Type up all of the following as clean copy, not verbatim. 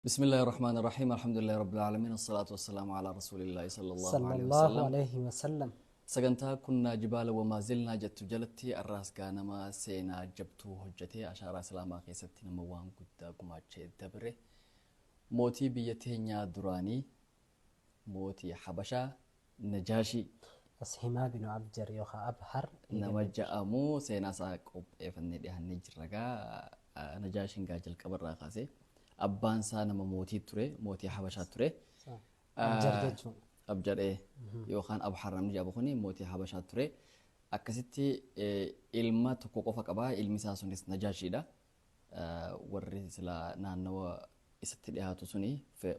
بسم الله الرحمن الرحيم، الحمد لله رب العالمين، الصلاة والسلام على رسول الله صلى الله عليه Sallallahu وسلم. alaihi wasallam. Sagantaa kunnaa jibaala wamaa zilnaa jettu jalatti arraas gaanama seenaa jabtuu hojjetee ashaaraa islaamaa keessatti nama waan guddaa gumaachee dabre, mootii biyya teenyaa duraanii, mootii Habashaa Najaashii Ashimaa binu Abjar yookaan Abhar nama eegale. ja'amu seenaa isaa qopheeffannee dhiyaannee jirra. Gaa Najaashiin gaa jalqabarraa kaasee abbaan isaa nama mootii ture, mootii Habashaa ture. Abjar jechuun. Abjaree yookaan Abhar namni jedhamu kuni mootii Habashaa ture. Akkasitti ilma tokko qofa qaba. Ilmi isaa sunis Najaashiidha. Warri silaa naannawa isatti dhiyaatu suni,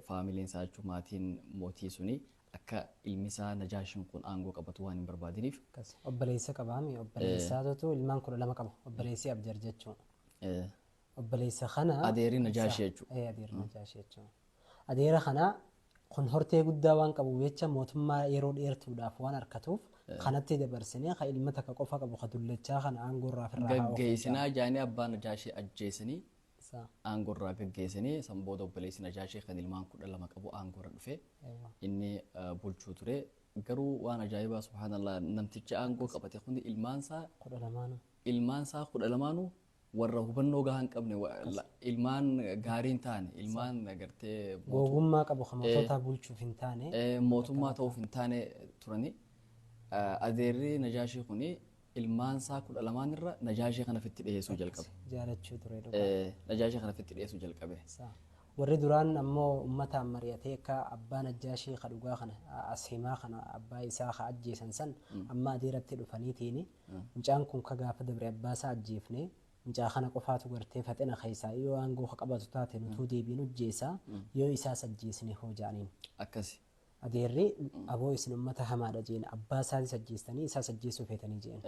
faamiliin isaa jechuun maatiin mootii suni, akka ilmi isaa Najaashiin kun aangoo qabatu waan hin barbaadiniif. Akkas. Obboleessa qabaami. Obboleessaatutu ilmaan 12 qaba. Obboleessi Abjar jechuun. Obboleessa kana. Adeerri Najaashii jechuudha. Adeerri Najaashii jechuun. Adeera kana kun hortee guddaa waan qabuuf jecha, mootummaa yeroo dheertuudhaaf waan harkatuuf, kanatti dabarsinee ka ilma takka qofa qabu ka dullachaa kana aangoo irraa ofirraa haa oofnu. Gaggeessinaa jaanii abbaa Najaashii ajjeesanii, aangoo irraa gaggeessanii. San booda obboleessi Najaashii kan ilmaan 12 qabu aangoo irra dhufe, inni bulchuu ture. Garuu waan ajaa'ibaa, subhaanallah, namtichi aangoo qabate kun ilmaan isaa 12nuu. Ilmaan isaa 12nuu warra hubannoo gahaa hin qabne, ilmaan gaarii hin taane, ilmaan gartee Gowwummaa qabu kan mootota bulchuuf hin taane. Mootummaa ta'uuf hin taane turani. Adeerri Najaashii kuni ilmaan isaa 12n irra Najaashii kana ofitti dhiyeessuu jalqabe. Jaalachuu ture dhugaa. Najaashii kana ofitti dhiyeessuu jalqabe. Warri duraan ammoo uummataan mari'atee akka abbaa Najaashii ka dhugaa kana, Ashimaa kana, abbaa isaa ka ajjeesan san, amma adeeratti dhufaniitiin, mucaan kun ka gaafa dabre abbaa isaa ajjeefne, mucaa kana qofaatu gartee faxina keessaa yoo aangoo ka qabatu taate nutuu deebiin ajjeesa, yoo isaas ajjeesne hoo ja'aniin. Akkasi. Adeerri, "Aboo, isin ummata hamaadha," jeen, "abbaa isaatis ajjeestanii isaas ajjeesuu feetanii," jeen.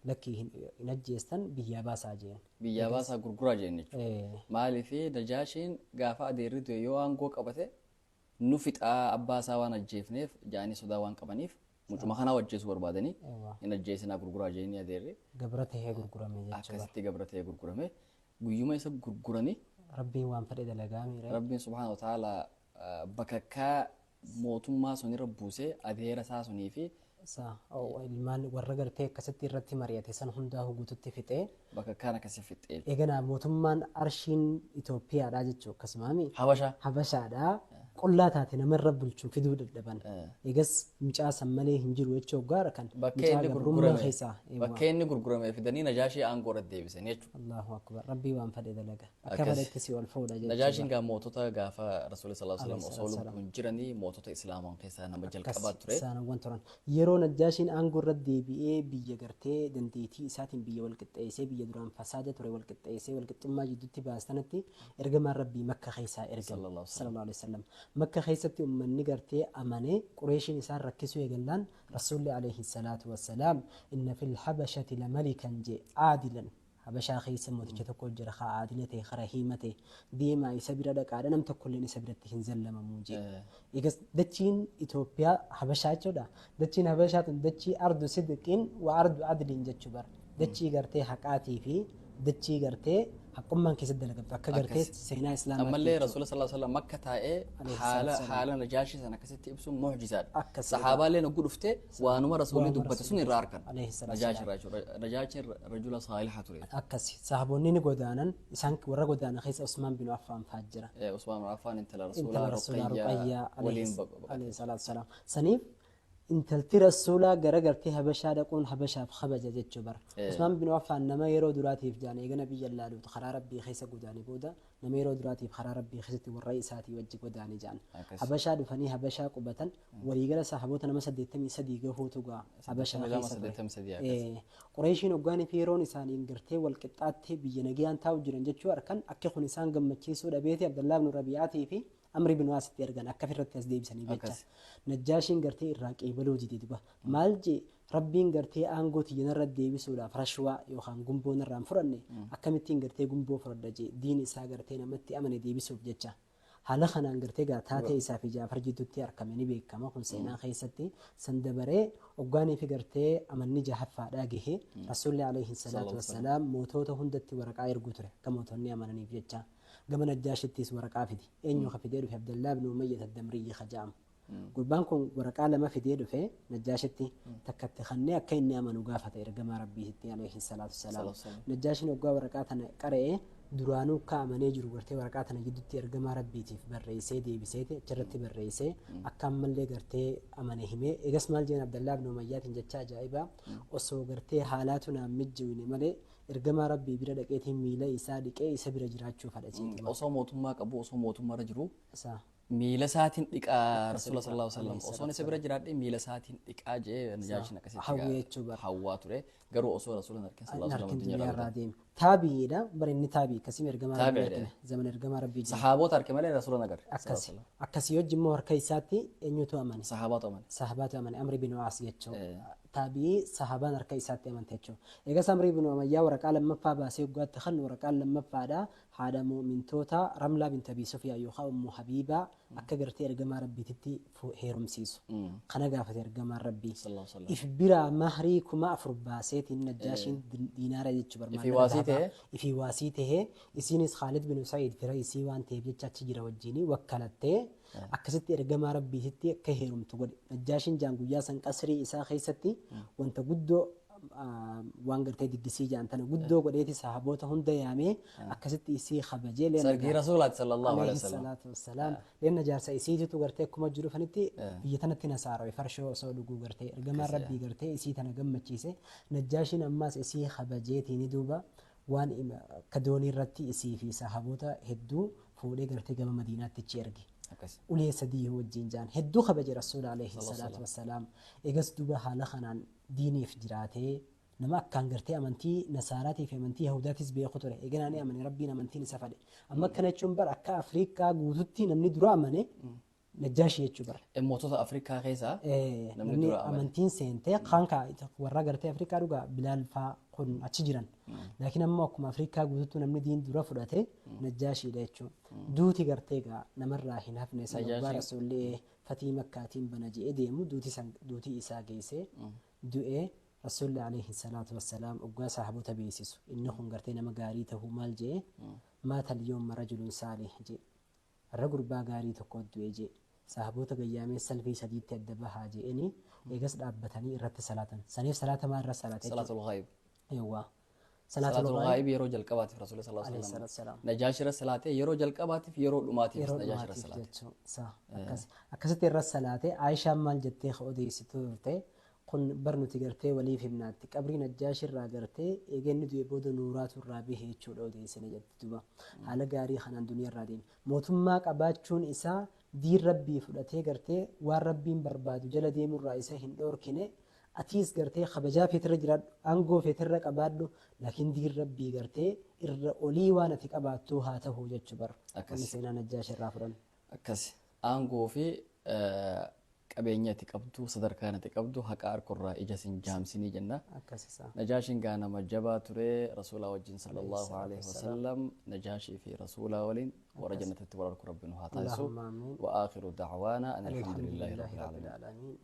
"Lakkii, hin ajjeestan, biyyaa baasaa," jeen. Biyyaa baasaa, gurguraa jeen jechuudha. Maaliif? Najaashiin gaafa adeerri du'e yoo aangoo qabate nu fixaa, abbaa isaa waan ajjeefneef jaanii sodaa waan qabaniif mucuma kanaa ajjeesuu barbaadanii, hin ajjeesinaa, gurguraa jeenii adeerri. Gabra tahee gurgurame jechuudha. Akkasitti gabra tahee gurgurame. Guyyuma isa gurguranii Rabbiin waan fedhe dalagaa miire. Rabbiin subhaana wa ta'ala bakakkaa mootummaa sunirra buusee adeera isaa sunii fi Ilmaan warra gartee akkasitti irratti mari'ate san hundaa guututti fixee. Bakakkaan akkasii fixxee. Eeganaa mootummaan arshiin Itoophiyaadha jechuun akkasumaami. Habashaa. Habashaadha. Qullaa taate namarra bulchuun fiduu dadhaban. Eegas mucaa san malee hin jiru jechuu hoggaa kan Bakkee mucaa inni gabrummaa gurgurame keessaa. Bakkee inni gurgurame fidanii Najaashii aangoo irratti deebisanii jechuudha. Allahu akbar, Rabbii waan fedhe dalaga. Akka fedhetti si ol fuudha jechuudha. Najaashiin gaa mootota gaafa Rasuulli sallallahu alaihi wasallam osoo lubbuun jiranii mootota Islaamaa keessaa nama jalqabaa ture. Isaanowwan turan. Yeroo Najaashiin aangoo irra deebi'ee biyya gartee dandeettii isaatiin biyya wal qixxeessee, biyya duraan fasaada ture wal qixxeessee wal qixxummaa jidduutti baastanatti, ergamaan Rabbii Makka keessaa ergame. Sallallahu alaihi wasallam. Makka keessatti uummanni gartee amanee Qureeshiin isaan rakkisuu eegallaan, Rasuulli alayhi salaatu wassalaam, "Inna fil habashati la malikan," jee, "aadilan." Habashaa keessa mooticha tokko jira ka aadila ta'e, ka rahiima ta'e, deemaa isa bira dhaqaadha, nam tokkolleen isa biratti hin zallamamuu jee. Egas dachiin Itoophiyaa Habashaa jechuudha. Dachiin Habashaa tun dachii ardu sidqiin wa ardu adliin jechuu bara. Dachii gartee haqaatii fi dachii gartee haqqummaan keessatti dalagamtu akka gartee seenaa Islaamaatti. Ammallee Rasuula sallallahu alaihi wasallam Makka taa'ee haala haala Najaashii sana akkasitti ibsuun mu'jizaadha. Sahaabaaleen oguu dhuftee waanuma Rasuulli dubbate sun irraa argan. Najaashii irraa jechuudha. Najaashiin rajula saaliha ture. Akkasi. Sahaboonni ni godaanan, isaan warra godaanan keessa Usmaan bin Affaan fa'aa jira. Usmaan bin Affaan intala Intala Rasuulaa Rasuulaa Ruqayyaa Ruqayyaa waliin baqate. alayhi salaatu salaam. Saniif intalti Rasuulaa gara gartee Habashaa dhaquun Habashaaf kabaja jechuu bara. Usmaan bin Affaan nama yeroo duraatiif jaan eegana biyya laaluutu karaa Rabbii keessa godaane booda nama yeroo duraatiif karaa Rabbii keessatti warra isaatii wajji godaane jaan. Habashaa dhufanii Habashaa qubatan, waliigala sahaboota nama 83 gahuutu gaa Habashaa keessa ture. Qureeshiin hoggaanii fi yeroon isaaniin gartee wal qixxaattee biyya nagayaan taa'u jiran jechuu harkan akka kun isaan gammachiisuu dhabeeti Abdallaa ibn Rabi'aatii fi Amri bin Waasitti ergan akka ofirratti as deebisanii jecha. Najjaashiin gartee irraa qeebaluu dide duba. Maal jee? "Rabbiin gartee aangoo tiyya narra deebisuudhaaf rashwaa yookaan gumboo narraa hin fudhanne, akkamittiin gartee gumboo fudhadha?" jee, diin isaa gartee namatti amane deebisuuf jecha. Haala kanaan gartee gaa taatee isaa fi Jaafar jidduutti argame ni beekama kun seenaa keessatti. San dabaree hoggaanii fi gartee amanni jahaffaadhaa gahe, Rasuulli alayhi salaatu wassalaam mootota hundatti waraqaa erguu ture akka mootonni amananiif jecha. Gama Najjaashittis waraqaa fide. Eenyu ka fidee dhufe? Abdallaa ibn Umayyat Addamriyyi ka ja'amu. Gurbaan kun waraqaa lama fidee dhufe Najjaashitti, takkatti kannee akka inni amanu gaafata ergamaa Rabbiititti alayhi salaatu wassalaam. Najjaashiin hoggaa waraqaa tana qara'e duraanuu akka amanee jiru gartee waraqaa tana gidduutti ergamaa Rabbiitiif barreessee deebiseeti achirratti barreessee akka ammallee gartee amane himee. Egas maal jeen Abdallaa ibn Umayyaatiin? Jecha ajaa'ibaa, osoo gartee haalaatu naan mijjiwine malee ergamaa Rabbii bira dhaqeetiin miila isaa dhiqee isa bira jiraachuu fadha jeeti. Osoo mootummaa qabu, osoo mootummaarra jiru miila isaatiin dhiqaa Rasuula sallallahu alaihi wasallam, osoon isa bira jiraadhe miila isaatiin dhiqaa jee Najaashiin akkasitti hawwee jechuu bara. Hawwaa ture, garuu osoo Rasuula hin arkin sallallahu alaihi harkin wasallam duniyaa irraa deeme. Taabiidha bara inni taabii akkasii ergamaa Rabbii Taabiidha. argine zaman ergamaa Rabbii jira. Sahaabota arke malee Rasuula hin agarre. Akkasi. Akkasii wajji immoo harka isaatti eenyutu amane? Sahaabatu amane. Sahabaatu amane, Amri bin Waas jechuudha. Taabii sahabaan harka isaatti amante jechuudha. Eegas Amri bin Umayyaa waraqaa lammaffaa baasee waggaatti kan waraqaan lammaffaadha haadha mu'mintoota Ramlaa bint Abii Sufiyaan yookaan Ummu Habiibaa akka gartee ergamaa Rabbiititti heerumsiisu. Kana gaafate ergamaan Rabbii. Sallallahu alaihi wasallam. If biraa mahrii 4000 baaseetiin Najjaashiin diinaara jechuu barbaada. Ifii waasii ta'ee? Ifii waasii tahee, isiinis Khaalid bin Sa'iid fira isii waan ta'eef jecha achi jira wajjinii wakkalattee akkasitti ergamaa Rabbiititti akka heerumtu godhe. Najjaashiin jaan guyyaa san qasrii isaa keessatti wanta guddoo waan gartee diggisii jaan tana guddoo godheeti sahaboota hunda yaamee akkasitti isii kabajee leen Sargii Rasuulaati sallallahu alaihi alayhi wasallam. Salaatu wassalaam. Leenna jaarsa isiititu gartee akkuma jiru fanitti biyya tanatti nasaarawe farshoo osoo dhuguu gartee ergamaan Rabbii gartee isii tana gammachiise. Najjaashiin ammaas isii kabajeetiini duuba waan akka doonii irratti isii fi sahaboota hedduu fuudhee gartee gama Madiinaatti achi erge. Akkasi. Ulee sadii wajjin jaan hedduu kabaje Rasuula alayhi salaatu wassalaam. Egas duuba haala kanaan diiniif jiraatee nama akkaan gartee amantii nasaaraatii fi amantii yahudaatis beeku ture. Eganaa ni amane, Rabbiin amantiin isa fadhe. Amma akkana jechuun bara akka Afriikaa guututti namni dura amane Najjaashii jechuu bara. Mootota Afrikaa keessaa namni namni dura amane. Amantiin seentee kaan kaa warra gartee Afrikaa dhugaa Bilaal faa kun achi jiran. Laakiin ammoo akkuma Afrikaa guututti namni diin dura fudhate Najjaashiidha jechuudha. Duuti gartee gaa namarraa hin hafne san Najjaashiin- waggaa Rasuulli fatii Makkaatiin bana je'ee deemu duuti san duuti isaa geessee du'ee. Rasuulli alayhi salaatu wassalaam oggaa sahaabota beeksisu inni kun gartee nama gaarii tahuu maal je'e? Maata al-yawma rajulun saalih je'e. Har'a gurbaa gaarii tokko du'e je'e. Sahaboota gayyaamee salfii sadiitti adda bahaa je'eni, eegas dhaabbatanii irratti salaatan. Saniif salaata maal irra salaate jechuudha? Salaatul ghaayib. Yawwaa. Salaatul ghaayib yeroo jalqabaatiif Rasuula sallallahu alaihi alayhi wasallam. Salaatu wassalaam. Najaashi irra salaatee yeroo jalqabaatiif yeroo dhumaatiif yeroo Najaashi irra dhumaatiif salaate. Jechuun akkas akkasitti irra salaate. Aayishaan maal jettee ka odeessitu turte? Kun bar nuti gartee waliif himnaatti qabrii Najjaashi irraa gartee eega inni du'e booda nuuraatu irraa bahe jechuudha odeessine jetti. Duba haala gaarii kanaan duniyaa irraa deeme. Mootummaa qabaachuun isaa diin Rabbii fudhatee gartee waan Rabbiin barbaadu jala deemurraa isa hin dhoorkine. Atiis gartee kabajaa feetirra jiraadhu, aangoo feetirra qabaadhu, laakiin diin Rabbii gartee irra olii waan ati qabaattuu haa ta'u jechuu bara. Akkas. Wanni seenaa Najjaash irraa fudhanne. Akkas. Aangoo fi qabeenya ati qabdu, sadarkaan ati qabdu haqa harkurraa ija sin jaamsinii jenna. Akkas isaa. Najaashiin gaa nama jabaa ture Rasuulaa wajjin sallallahu alaihi wasallam. Najaashii fi Rasuulaa waliin warra jannatatti wal arku Rabbi nu haa taasisu. Allahumma amiin. Wa aakhiru da'waana an alhamdulillahi alhamdulillahi rabbil rabbil aalamiin. Aalamiin.